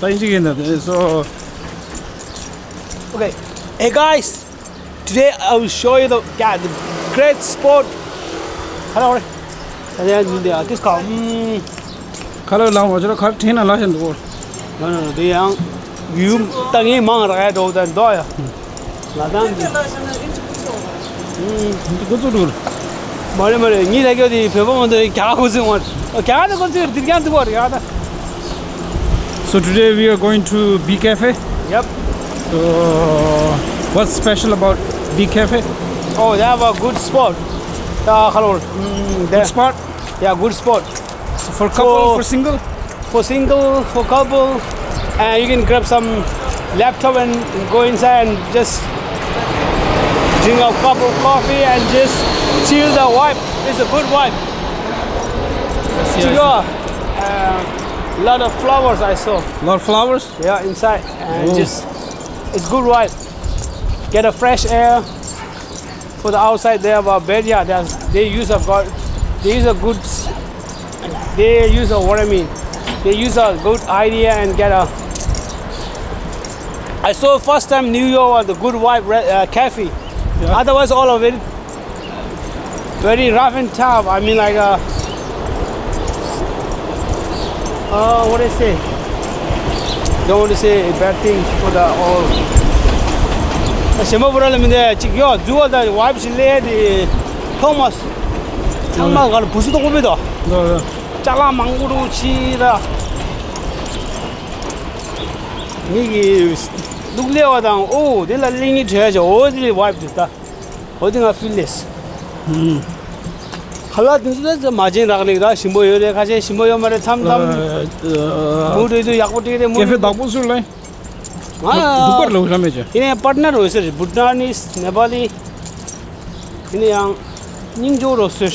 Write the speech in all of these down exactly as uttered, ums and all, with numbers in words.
ད་ཡིན་གཅིག་ཡིན་ད། So, okay, hey guys, today I will show you the, yeah, the great spot. Hello, this called, mm, ཁ་ལག་ལ་མ་བྱོས་ཁ་ཕྲན་ན་ལ་ཞིག་འདུག no, no, no, དེ་ཡང་ཡུམ་ད་ངའི་མང་ར་ཡ་འགྲོ་ད་འདོ་ཡ། ང་དང་འདི། འདི་འགོ་བཙུགས་འགྲོ། མ་རེད་མ་རེད། ངའི་ལས་ཀ་དེ་བོད་པ་མ་གཏོགས་རྒྱ་གར་འགོ་བཙུགས་མ་རེད། རྒྱ་གར་འགོ་བཙུགས་རེད། འདིར་ཀྱང་འདུག་པ་རེད་ཡ་ད། So today we are going to Bee Cafe. Yep. So what's special about Bee Cafe? Oh, they have a good spot. Uh, hello. Mm, good spot? Yeah, good spot. So for couple, for, for single? For single, for couple, and you can grab some laptop and go inside and just drink a cup of coffee and just chill the vibe. It's a good vibe. I see, I see. Yeah, uh, lot of flowers I saw. Lot of flowers? Yeah, inside and, oh, just it's good vibe. Get a fresh air. For the outside, they have a bed. Yeah, they, are, they use a good, they use a good, they use a, what I mean, they use a good idea and get a. I saw first time New York was the good vibe re- uh, cafe. Yeah. Otherwise, all of it very rough and tough. I mean, like, uh, uh, what do I say? Don't want to say bad things for the all. ཞེན་པ་པོ་ར་ལ་མི་འདི་ཅིག་ཡོད་རྫུ་བ་དང་ཝའིབ་ཞིག་ལས་དེ་ཐོག་མ་ཚང་མ་ག་ལ་བུ་སུ་དོ་ཀོ་པི་དོ། ལོ་ལོ། ཅ་ལག་མང་པོ་རུ་ཕྱི་ར། མི་གི་ལུག་ལས་བ་དང་ཨོ་དེ་ལ་གླེང་ཉེ་བྲལ་ཅོ་ཨོ་དེ་ཝའིབ་དེ་ད། ཨོ་དེ་ང་ཕིལ་ལེས། ཧུམ། ཁ་ལག་དེ་ཚོ་ད་མ་བྱན་རག་ལེགས་ད་ཞིམ་པོ་ཡོད་རེད། ཁ་ཤས་ཞིམ་པོ་ཡོད་མ་རེད། མཚམས་མཚམས་མུ་འགྲོ་དུས་ཡག་པོ་སྤྲད་རེད་མུ་ཀེ་ཧྥེ་འགྲོ་བདག་པོ་སུ་ལ་ཡིན། ང་འདུག་པར་ལོ་ར་མེད་ཅེ། ཡིན་ནའི་པར་ནར་རོ་ཟེར་བྷུ་ཊ་ནིས་ནེ་པ་ལི། ཡིན་ནའི་ཡང་སྙིང་རྗེ་རོ་ཟེར།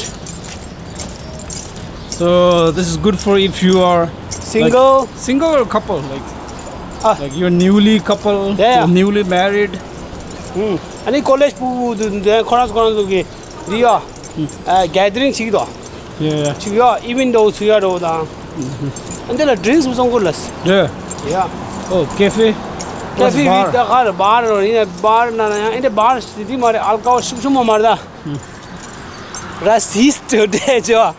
So this is good for if you are single, like, single or couple, like, ah, like you're newly couple, yeah, yeah, or newly married. ཨུམ། ཨ་ནི་ཀོ་ལེཇ་པུ་པུ་དུ་འདི་ཁོ་རང་ཁོ་རང་ཚོ་གི་རི་ཡ། ཨ་གེ་དི་རིང་བྱེད་ཀྱི་འདུག Yeah, yeah. བྱེད་ཀྱི་ཡོད། ཨི་ཝེན་ཊི་འདྲ་བོ་ཚུགས་ཡ་འདྲ་བོ་དང་། ཨ་འདི་ལ་ཌི་རིང་སི་བཟོ་དགོས་ལ། Yeah. Yeah. Oh, cafe. ཀེ་ཕེ་ཝི་ད་ག་རེ་བྷར་རོ་ཡིན་ན་བྷར་ན་ན་ཡང་ཨེ་འདྲ་བྷར་སི་ཏི་མ་རེད། ཨལ་ཀོ་ཧོལ་ཤུགས་ཆེན་པོ་མ་རེད་ད། ར་སིས་ཏོ་ཌེ་ཅོ།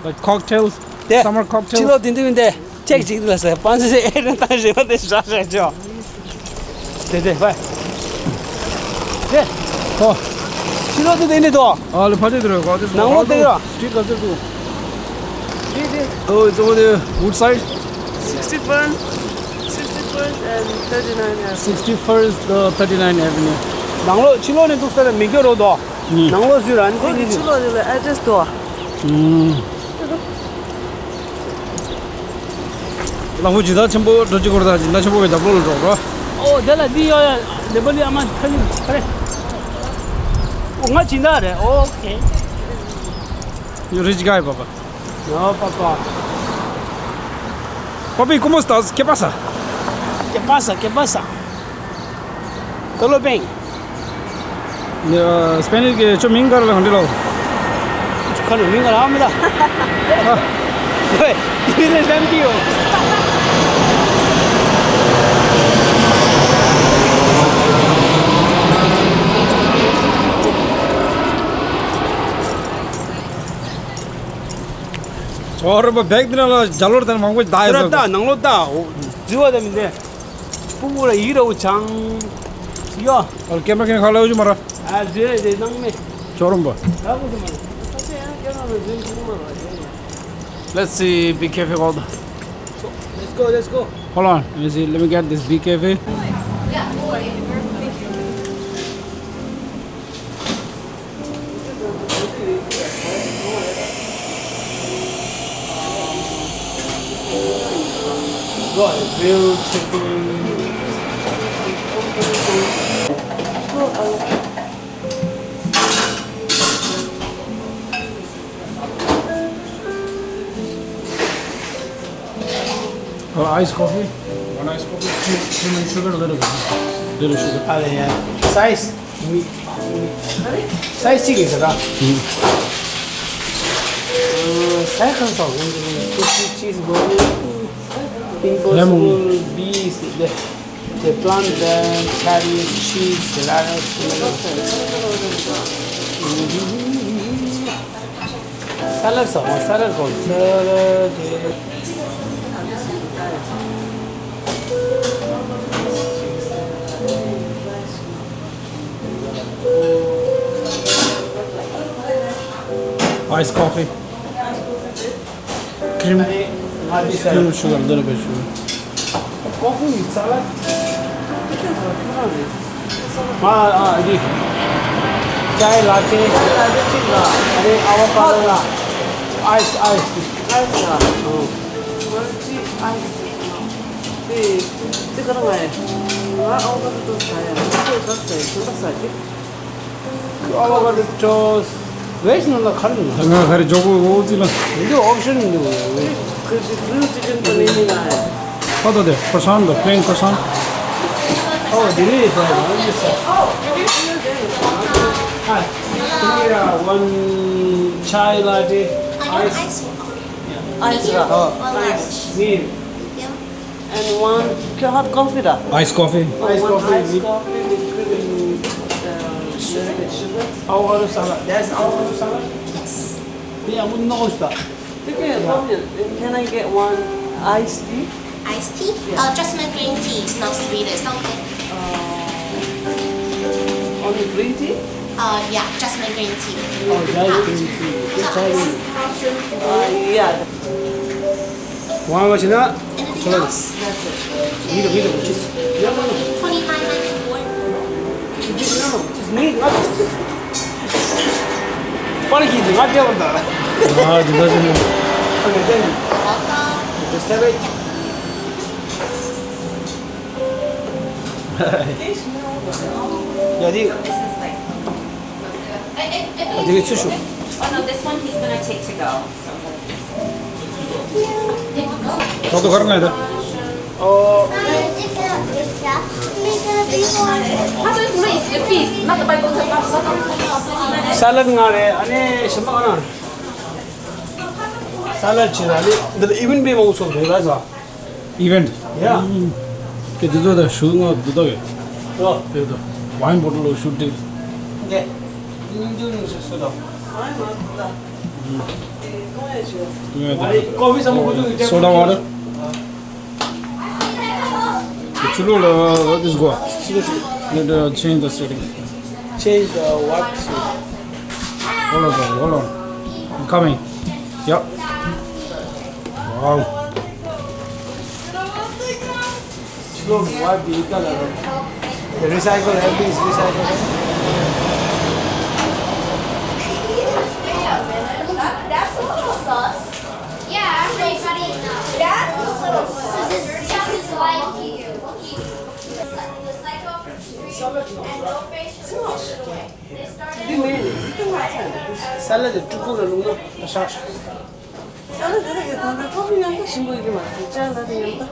Like cocktails, དེ། Summer cocktails. ཕྱི་ལོགས་དེ་འདི་མིན་ཏེ། ཅེག་ཅིག་ལ་ཟེར་པང་ཟེ་ཨེ་རན་ཏང་ཞེ་པ་དེ་ཤ་ཤ་ཅོ། དེ་དེ་བ། དེ། ཨོ། ཕྱི་ལོགས་དེ་དེ་འདི་དོ། ཨ་ལེ་ཕ་དེ་དེ་རེད་གོ། དེ་ནང་ལོགས་དེ་ར། སི་ཊི་རིཊ་ག་ཚོད་འདུག་དེ་དེ། Oh, it's over there, Woodside. Sixty-first, sixty-first and thirty-nine Avenue. Sixty-first, uh, thirty-nine Avenue. ནང་ལོགས་ཕྱི་ལོགས་ནས་འདུག་ས་ར་མི་འགྱོ་རོགས་དོ། ནང་ལོགས་སུ་ར་ཨ་ནི་ཁོ་གི་ཕྱི་ལོགས་དེ་ལ་ཨེ་ཌི་རེ་སི་འདུག་ཨུམ། ལག་པ་ཇི་ལྟར་ཆེན་པོ་འགྲོ་ཅི་གོ་ར་ད་ཇི་ལྟར་ཆེན་པོ་གི་རྒྱབ་ལོགས་ལ་འགྲོ་རོགས། ཨོ་དེ་ལ་འདི་ཡོད་ཡ། ནེ་པ་ལི་ཨ་མ་ཁ་ལི་ཁ་རེ། ཨོ་ང་ཇི་ལྟར་རེད། ཨོ་ཨོ་ཁེ། You rich guy, Papa. No, Papa. Papi, ¿cómo estás? ¿Qué pasa? ¿Qué pasa? ¿Qué pasa? ¿Todo bien? Spanish གི་ཁྱོད་མིང་ག་རེ་ལབ་འདི་ལོ། ཁ་ནས་མིང་ག་རེ་ཨ་མི་ད། ཨ། ཝེ། ཡིན་ལས་ལམ་གི་ཡོད། ཚོར་བ་བེག་འདི་ན་ལ་རྒྱ་ལོར་དང་མང་པོ་ད་ཡོད་ཟེར། ད་ནང་ལོགས་ད། འཛུལ་བ་དང་མི་འདྲ། སྤུ་གུ་ལ་ཡིད་ར་འུ་ཆང་། ཡ། ཨོ་ཀེ་མ་ཀེ་ཁ་ལ་འུ་ཅུ་མ་ར། ཨ་ཛེ་ཛེ་ནང་མེ། ཅོ་རོམ་པ། ར་གུ་ཅུ་མ་ར། ཨ་ཙེ་ཡང་ཀེ་མ་མེ་ཛེ་ཅུ་མ་ར། Let's see, Bee Cafe called. Let's go, let's go. Hold on, let me see, let me get this Bee Cafe. Uh, iced coffee. One iced coffee. Too, too many sugar, little bit. Little sugar. ཨ་ལེ་ཡ། སའི་ཛི། སའི་ཛི་གཅིག་ཡིན་ས་ར། I have some cheese, cheese burger, impossible beef, the, the plantain, cherry, cheese, lettuce, salad, salad, salad. Iced coffee. Cream. Cream sugar, little bit sugar. Coffee with salad. Ah, ah, this. Chai latte. Chai latte, chai latte. Avocado. Ice, ice. Ice. Oh. Ice. དེ་དེ་ག་རང་ང་ཡ། ང་ཨ་ཝ་ཀ་ཌོ་ཊོ་སི་ཟ་ཡ། ང་ཚོས་ཟ་ཟ་ཡ། ཁྱོད་ཟ་གི། ཨ་ཝ་ཀ་ཌོ་ཊོ་སི་ཝེ་ཇི་ནང་ལ་ག་རེ་འདུག་ད་ང་ག་རེ་འཇོག་གི་འོ་ཙི་ལ། འདི་ཨོབ་ཤན་འདུག་ཁོ་ཅིག་གྲིལ་ཅི་ཀན་པ་ནི་ནི་ང་ཡ། ཁོ་ཐོག་དེ་ཁོ་སོན་དང་པླེན་ཁོ་སོན། ཨོ་དེ་ནི་ཡིན་ས་ཡ། ང་ཡིན་ས། Hi. Can I get, uh, one chai latte? Ice. Ice. Oh. Ice. Medium. And one, hot coffee da? Ice coffee. Oh, ice one coffee ice with coffee with cream, uh, sugar. Avocado salad. That's avocado salad? Yes. Yeah, I would know that. Okay, yeah. Can I get one iced tea? Iced tea? Yeah. Uh, jasmine green tea is not sweet, is that okay? Uh, only green tea? Uh, yeah, jasmine green tea. Oh, jasmine green tea. Good timing. Uh, yeah. One machine. Anything else? That's it. Need a, need a, just, no, no, no. Twenty-five ninety-four. Just need, not just. པར་གྱིས་ང་སྤྲད་པ་དང་། ཨ་ཇི་འདྲ་ཞིག་ནས། Okay, thank you. Just have it. ཡ་དེ། ཨ་དེ་གི་ཚུལ་ཞུ། Oh no, this one he's gonna take to go. ཐོག་ཏུ་གར་ང་ཡོད། ཨོ། ས་ལད་ང་རེད། ཨ་ནི་ཞིམ་པ་ང་རང་། ས་ལད་ཆེ་ན་ནི་འདི་ལ་ཨི་ཝེན་པའི་མང་སོང་དེ་ལ་ཟ། Event. Yeah. ཁྱེད་དེ་ཚོ་ད་ཞུ་ང་འདུག་ད་གི། ཨོ། དེ་ཚོ་wine bottle ཞུ་འགྲིག་ནས། སྙིང་རྗེ་ནུས་སུ་སོ་དང་། ཨ་ནི་ཀོ་ཕི་ཟ་མ་ཁོ་ཚོ་གི་soda water. ཆུ་ལོག་ལ་this go. Let, uh, change the setting. Change the what? Hold on, hold on. I'm coming. Yep. Wow. Recycle, everything is recyclable. That's a little sus. Yeah, everybody. That's a little sus. This is like you. Recycle for street and no fish for the way. They started. ས་ལ་དེ་ཕྲུ་གུ་ལ་བླུགས་ན་ད་ཤག་ས་ལ་དེ་ལ་ཡོད་དང་ད་ཀོ་ཕི་མཉམ་དུ་ཞིམ་པོ་ཡོད་མ་རེད། ཅ་ལག་དེ་མཉམ་དུ།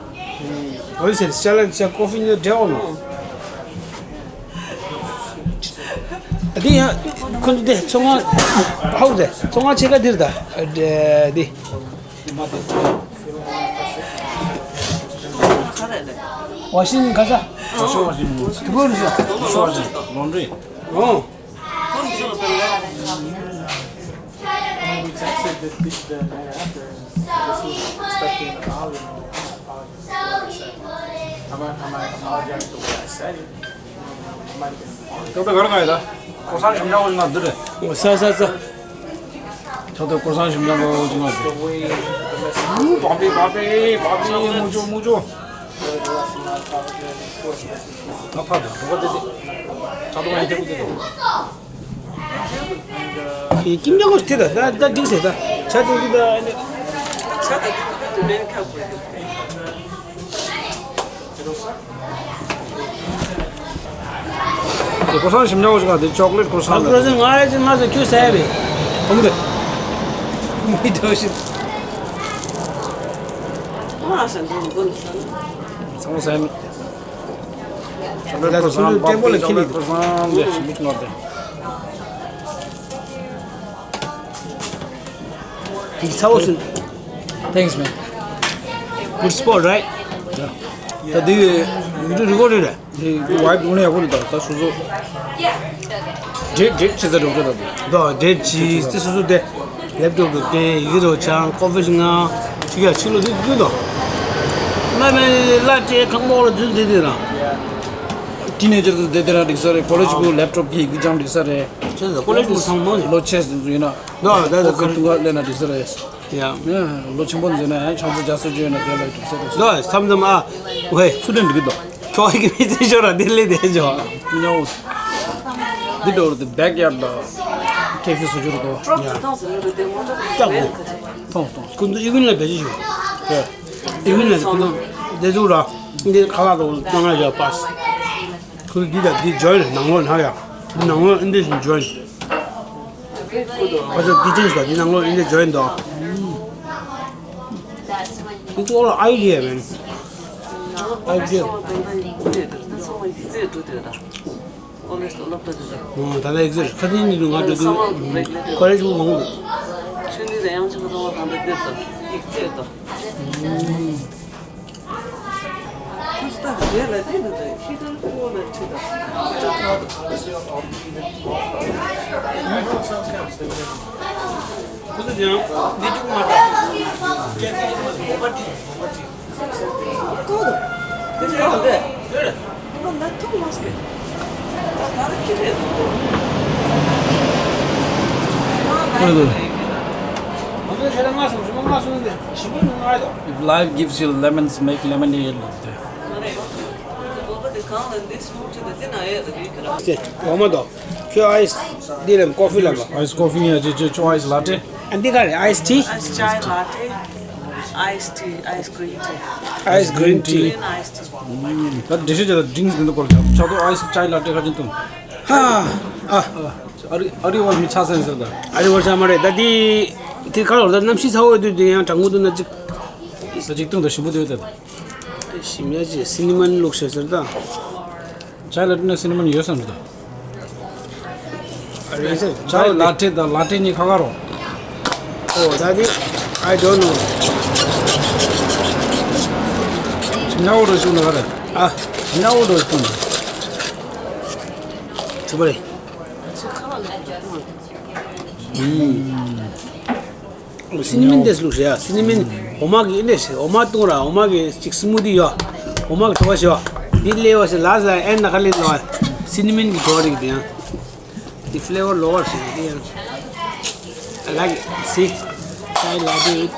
འོ་ཟེར་ས་ལ་ཅ་ཀོ་ཕི་ཉོ་འདྲ་འོ་ནོ། འདི་ཡང་ཁོ་ཚོ་དེ་ཚོང་ཁང་ཧའུ་ཟེར་ཚོང་ཁང་ཕྱེད་ཀ་འདིར་ད་འདི། ཝ་ཤིང་ག་ས། ཝ་ཤིང་ཝ་ཤིང་། དུ་བུར་ས། ཝ་ཤིང་ཝ་ཤིང་ལོན་ཌི་རི། ཨོ། It's actually the big, the night after. I was expecting the volume. Am I, am I, am I going to what I said? Am I going to ད་ལྟ་ག་རེ་གང་ཡོད་ད། ཀོ་སང་ཞིམ་ཉམས་པོ་ཞིག་ང་འདི་རེད། ཨོ་ས་ས་ས། ད་ལྟ་ཀོ་སང་ཞིམ་ཉམས་པོ་ཞིག་ང་འདི། བམ་པི་བམ་པི་བམ་པི་མུ་ཅོ་མུ་ཅོ། ང་ཕར་དང་འགྲོ་ག་དེ་དེ། ཆ་ཏོ་ང་ཡི་དེ་ཀུ་དེ་དང་། ཁྱིམ་རྒྱ་ཁོ་དེ་ད་ད་ད་འགྲིག་ཟེར་ད། ཆ་ཏོ་དེ་ད་ཨ་ནི། ཆ་ད་དེ་ཁོ་དེ་མེན་ཁ་ཁོ་དེ། དེ་ཀོ་སང་ཞིམ་ཉམས་པོ་ཞིག་ང་དེ་ཅོག་ལེ་ཊི་ཀོ་སང་ང་ཀོ་སང་ང་ཡ་ཅི་ང་ཟེར་ཁྱོད་ཟ་ཡ་བས། ཨོ་མི་དེ། མི་དེ་ཞིག་ང་ཟ་འདི་མི་དགོས་ནི་ཟ་ནི། ཚང་མ་ཟ་ཡ་མེད། ཅོག་ལེ་ཊི་ཀོ་སང་། ཅོག་ལེ་ཊི་ཀོ་སང་། དེ་ཞིམ་མིག་ནོར་དེ། ཚ་བོ་སུ། Thanks, man. Good spot, right? ད་དེ་video record རེད། དེ་vibe དངོས་གནས་ཡག་པོ་རེད། ད་ད་སོ་སོ་date date བྱེད་ས་འགྲོ་འགྲོ་ད་དེ། ད་date བྱས་དེ་སོ་སོ་དེ་laptop དུ་དེ་ཡི་རོ་ཆང་coffee ཞིག་ང་ཅིག་ཡ་ཕྱི་ལོ་དེ་དགོས་དོ། མ་མེ་ལ་ཅེ་ཁང་མོ་ལ་འཛུལ་དེ་དེ་ར། teenager དུ་དེ་དེ་ར་འགྲིག་ས་རེད། college གུ་laptop གི་ཡི་གུ་ཅང་འགྲིག་ས་རེད། ཁྱེད་ཚོ་college གུ་ཚང་མ་ལོ་ཆེ་སུ་ཡིན་ན་ད་ད་ད་ཁ་ཐུག་ལ་ལེན་ན་འགྲིག་ས་རེད། ཡ། ལོ་ཆེན་པོ་འཛིན་ན་ཡང་ཆང་ས་རྒྱ་སོ་བརྗོད་ན་དེ་ལ་འགྲིག་ས་རེད། ད་མཚམས་མཚམས་ཨ། ཝེ། ཚུར་དྲན་འགྲིག་གི་འདུག་ཁྱོད་ཀྱི་མི་ཚེ་ཤོར་ར་དེ་ལས་དེ་འཇོག་ཉོ། འདི་འགྲོ་རུ་དེ་backyard ལ་cafe བཟོ་རྒྱུ་རུ་འགྲོ། ཡ། སྐྱབས་དགོས། ཐོངས་ཐོངས། ཁོང་ཚོ་ཨི་ཝིན་ལ་བེད་སྤྱོད་ཞུ། ཨི་ཝིན་ལ་ཁོང་ཚོ་དེ་ཚོ་ར་འདི་ཁ་ལག་དང་ནང་ལ་ཡོད་པ། ཁོ་འདི་དང་འདི་join ནང་ལོགས་ན་ཡ། ནང་ལོགས་འདི་བཞིན་join། ཁོ་ཚོ་འདི་ཅན་ཞིག་དང་འདི་ནང་ལོགས་འདི་join དང་། འདི་ཚོ་ལ་idea man. Idea. ད་ལྟ་ཡིག་ཚད་ཁ་སང་ཉིན་དུ་ང་འགྲོ་དུས་college མང་པོ་འདུག If life gives you lemons, make lemonade. ལོ་མ་དོ། ཁྱོད་ice འདི་ལ་coffee ལ་མ། Ice coffee ཡ་ཅེ་ཅེ་ཁྱོད་ice latte. ཨ་འདི་ག་རེ་ice tea? Ice chai latte, ice tea, ice green tea. Ice green tea. Green iced tea. ད་འདི་ཤེས་ཅེ་ད་drinks འདི་འདུག་གོ་ལ་ཆ་ཏོ་ice chai latte ཁ་ཅན་ཏུང་། ཧ། ཨ། ཨ་རི་ཨ་རི་བར་མི་ཆ་སེན་ཟེར་ད། ཨ་རི་བར་ཆ་མ་རེད་ད་འདི། འདི་ག་ལོར་ད་གནམ་གཤིས་ཚ་བོ་ཡོད་དུས་འདི་ཡང་གྲང་མོ་འདུག་ན་ཅིག་ད་ཅིག་ཏུང་ད་ཞིམ་པོ་འདུག་ད། ཞིམ་ཡ་ཅེ་cinnamon བླུགས་ཤེས་ཟེར་ད། Chai latte ན་cinnamon ཡོད་བསམ་འདུག་ཨ་རེད་ཟེར། Chai latte དང་latte གཉིས་ཁ་ཁ་རོ། ཨོ་ད་དེ། I don't know. ཉའོ་རོ་ཞུ་ན་ག་རེ། ཨ། ཉའོ་རོ་ཞུ་ན། ཆུ་བ་རེད། ཨུམ། cinnamon དེ་བླུགས་ཤེས་ཡ། cinnamon འོ་མ་གི་ཨེ་འདྲ་ཞིག་འོ་མ་བཏུང་ར་འོ་མ་གི་ཅིག་smoothie ཡོད། འོ་མ་གི་བྲོ་བ་ཞིག་ཡོད། འདི་སླེབས་པ་ཞིག་ལ་ཟ་ཨེ་ན་ཁ་ལེན་ལོ། cinnamon གི་བྲོ་བ་རིགས་དེ་ཡང་། འདི་flavor ལོ་བར་ཞིག་འདི་ཡང་། I like it. See? I love it.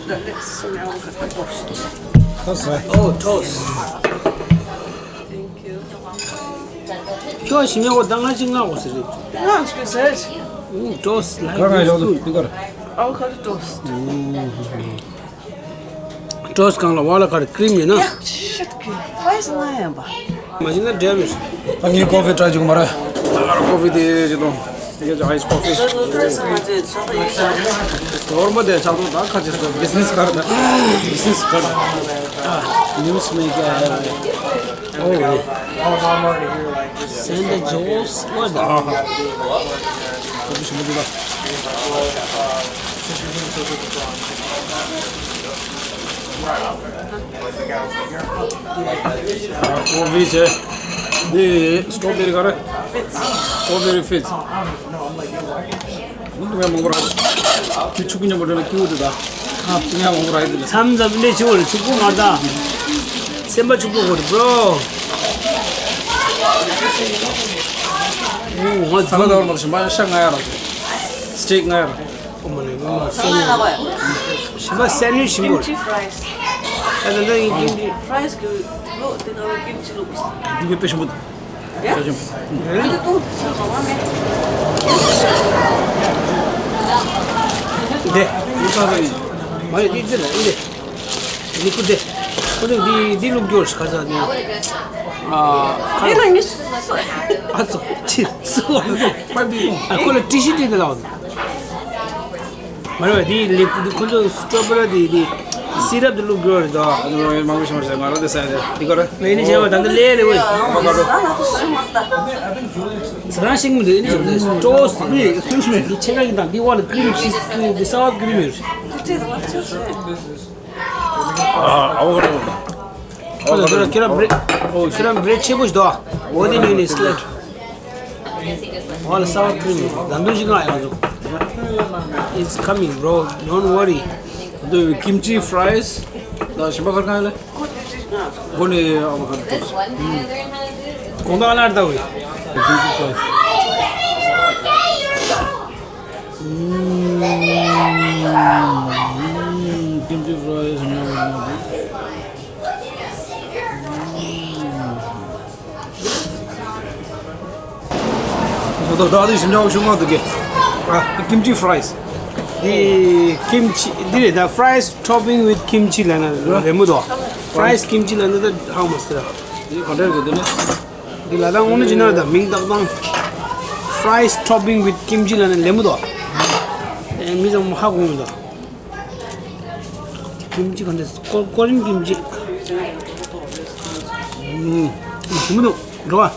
Let's smell the toast. That's right. Oh, toast. Thank you. ཁྱོད་ཞིམ་ཡག་པོ་ད་ང་ཅིག་ང་འོ་ཟེར་རེད། ང་ཅིག་ཟེར། ཨུ་toast like ག་ང་ཡོད་དུ་ཏིང་ཀར། Avocado toast. Toast གང་ལ་བ་ལ་ཁར་cream ཡོད་ན། ཡ་shit kid. Fries ང་ཡང་པ། མ་ཤི་ན་འབྲས་མེད། ད་ངའི་coffee try བྱུང་མ་རེད། ད་ང་coffee དེ་ཅི་དང་། དེ་ཀྱི་ice coffee. ནོར་མ་དེ་ཆགས་ཐུབ་ད་ཁ་ཅིག་སོ་business card. Business card. News maker. Oh, Santa Joe's. What the? ཨ་ཧ། coffee ཞིམ་པོ་འདུག་ད། ཨ་coffee བྱས། འདི་strawberry ག་རེ། strawberry fizz. འདི་ང་མང་པོ་རག་གི། ཆུ་ཀུ་མཉམ་པོ་འདྲ་ན་སྐྱིད་པོ་འདུག་ད། འདི་ང་མང་པོ་རག་གི་འདུག་མཚམས་མཚམས་འདི་ཆུ་བོ་རེད་ཆུ་ཀུ་མ་ད། སེམས་པ་ཆུ་ཀུ་བོ་རེད་bro། ཨུ་ང་ཚ་ལ་ད་བར་མ་ཞིམ་པ་ཤ་ང་ཡ་ར། steak ང་ཡ་ར། ཨོ་མ་ལེ་མ་མ་སེམས། ཞིམ་པ་སེམས་ནུས་ཞིམ་པོ། Kimchi fries. ཨ་ད་ད་ཡིན་ཀིམ་ཅི། fries གི་ལོ་དེ་ན་ཀིམ་ཅི་ལོ། འདི་མི་དཔེ་ཞིམ་པོ། དེ། མ་ཡོད་འདི་འདི་ལ་འདི། ལི་ཀུ་འདི། ཁོ་ཚོ་འདི་འདི་ལུག་འགྱུར་ཁ་ཚ་འདི། ཨ། ཁ་ལ། ཨ་ཚོ་ཅི་སུ་བ། ཨ་ཁོ་ལ་ཏི་ཤི་འདི་འདི་ལ་བ། མ་རེད་པ། འདི་ལི་ཀུ་འདི་ཁོ་ཚོ་strawberry འདི་འདི། Syrup དེ་བླུགས་དགོས་རེད་དོ། ཨ་ནི་མང་པོ་ཞིག་མ་ཟད་ང་རང་དེ་ཟ་ཡ་དེ་འདི་ག་རེད། ངས་ནི་བྱས་པ་ད་འདི་ལས་རེད་ཝེ། ཨ་ཀ་ཌོ། ཟ་རང་ཤེས་མི་འདུག་ཨེ་ནི་བྱས་པ་དེ་ཊོ་སི་ཊི། Excuse me. འདི་ཕྱེད་ཀ་ཡིན་དང་འདི་འོག་ལ་ཀི་རིམ་ཤིས་ཀི་འདི་སའོར་ཀི་རིམ་ཡོད་རེད། ཨ་ཨ་བོ་ཀ་ཌོ། ཁྱོད་ལ་ཁྱོད་རང་བྷི་རེ་ཌི། ཨོ་ཁྱོད་རང་བྷི་རེ་ཌི་ཆེ་པོ་ཞིག་འདུག་འོ་དེ་ཉོས་ནས་སི་ལེ། All sour cream. ད་དུང་ཞིག་ང་ཡང་འཛུགས། It's coming, bro. Don't worry. The kimchi fries. ད་ཞིམ་པ་གར་གང་ལ། གོ་ནས་ཨ་བ་གར་ཏོག་གོང་ད་ལར་ད་བུ། Kimchi fries. Kimchi fries. ད་ལྟ་དེ་ཞིམ་ཉམས་ཤུགས་མང་འདུག་གི། ཨ། Kimchi fries. འདི་ཀིམ་ཅི་འདི་རེད་ད། Fries topping with kimchi ལབ་ན་རེད་མོ་དོ། Fries kimchi ལབ་ན་ད་ཧང་མ་སི་ར། འདི་ག་འདྲ་རེད་འདི་ནི། འདི་ལ་ད་དངོས་གནས་ཅི་ན་ད་མིང་བཏགས་སྟངས། Fries topping with kimchi ལབ་ན་ལེ་མོ་དོ། ཨེ་མི་ཚང་མ་ཧ་གོ་མི་འདུག་ཀིམ་ཅི་ག་འདྲ། ཀོ་ཀོ་རིན་ཀིམ་ཅི། ཨུམ། ཞིམ་པོ་འདུག་འགྲོ་བ།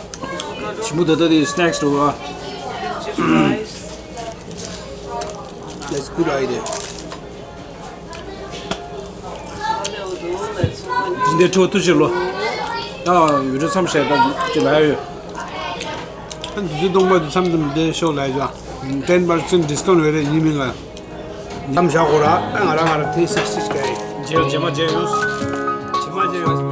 ཞིམ་པོ་འདུག་ད་དེ་སི་ནེག་སི་འགྲོ་བ། That's good idea. འདི་ཁྲོ་ཐུ་ཞིག་ལོ། ཨ་ཡུ་ཊུབ་མཚམས་བཞག་ད་ཅི་ལ་ཡོད། ཨ་འདི་ཚོ་གཏོང་པ་དུ་མཚམས་མཚམས་འདི་ཤོག་ལ་ཡོད། Ten percent discount རེ་རེ་ཡིན་མིན་ལ། མཚམས་བཞག་གོ་ར། ཨ་ང་རང་ང་རང་three sixty་ཀ་ཡིན། རྗེས་རྗེས་མ་རྗེས་ཡོང་། རྗེས་མ་རྗེས་ཡོང་།